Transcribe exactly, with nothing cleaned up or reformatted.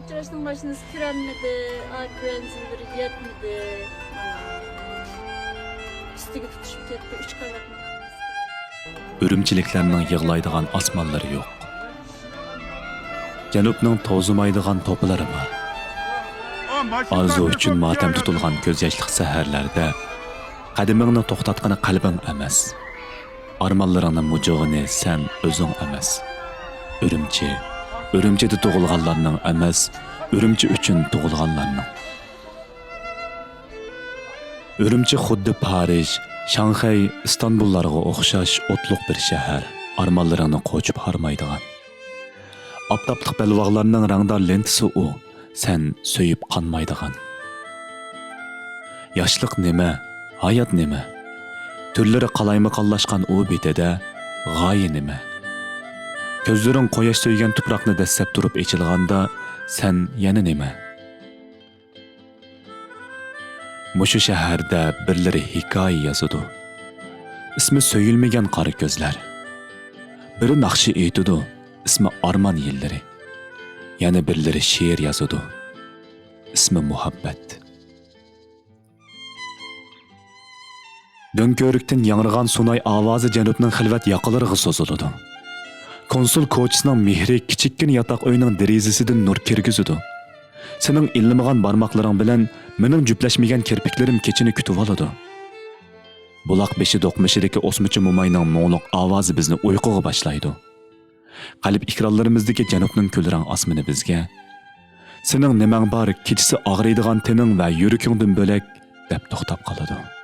ئۇچراشنىڭ ماشىنىسى كىرەلمىدى، ئاكۇ بەنزىنلىرى يەتمىدى. ئۈستىگە تۇتۇشۇپ كەتتى، ئۈچ قەۋەتنىڭ ھەممىسى. ئۈرۈمچىلىكلەرنىڭ يىغلايدىغان ئاسمانلىرى يوق. جەنۇبنىڭ توزۇمايدىغان توپىلىرى بار. ئارزۇ ئۈچۈن ماتەم تۇتۇلغان كۆز ياشلىق سەھەرلەردە قەدىمىڭنى توختاتقىنى قەلبىڭ ئەمەس. ئارمانلىرىڭنى مۇجۇغىنى سەن ئۆزۈڭ ئەمەس. ئۈرۈمچى، ئۈرۈمچىدە تۇغۇلغانلارنىڭ ئەمەس، ئۈرۈمچى ئۈچۈن تۇغۇلغانلارنىڭ. ئۈرۈمچى خۇددى پارىژ، شاڭخەي، ئىستانبۇللارغا ئوخشاش ئوتلۇق بىر شەھەر، ئارمانلىرىڭنى قوچۇپ ھارمايدىغان. ئاپتاپلىق بەلباغلارنىڭ رەڭدار لېنتىسى ئۇ، سەن سۆيۈپ قانمايدىغان. ياشلىق نېمە؟ ھايات نېمە؟ تۈرلىرى قالايمىقانلاشقان ئۇ بېتىدە غايە نېمە؟ كۆزلىرىڭ قۇياش سۆيگەن تۇپراقنى دەسسەپ تۇرۇپ ئېچىلغاندا، سەن يەنە نېمە؟ مۇشۇ شەھەردە بىرلىرى ھېكايە يازىدۇ. ئىسمى سۆيۈلمىگەن قارا كۆزلەر. بىرى ناخشا ئېيتىدۇ، ئىسمى ئارمان يىللىرى. يەنە بىرلىرى شېئىر يازىدۇ، ئىسمى مۇھەببەت. دۆڭكۆۋرۈكتىن ياڭرىغان سۇناي ئاۋازى جەنۇبنىڭ خىلۋەت ياقىلىرىغا سوزۇلىدۇ. كونسۇل كوچىسىنىڭ مېھرى كىچىككىنە ياتاق ئۆينىڭ دېرىزىسىدىن نۇر كىرگۈزىدۇ. سېنىڭ ئىللىمىغان بارماقلىرىڭ بىلەن مېنىڭ جۈپلەشمىگەن كىرپىكلىرىم كېچىنى كۈتۈۋالىدۇ. بۇلاق بېشى دوقمۇشىدىكى ئوسمىچى موماينىڭ مۇڭلۇق ئاۋازى بىزنى ئۇيقۇغا باشلايدۇ. قەلب ئېكرانلىرىمىزدىكى جەنۇبنىڭ كۈلرەڭ ئاسمىنى بىزگە، سېنىڭ نېمەڭ بار، كېچىسى ئاغرىيدىغان تېنىڭ ۋە يۈرىكىڭدىن بۆلەك، دەپ توختاپ قالىدۇ.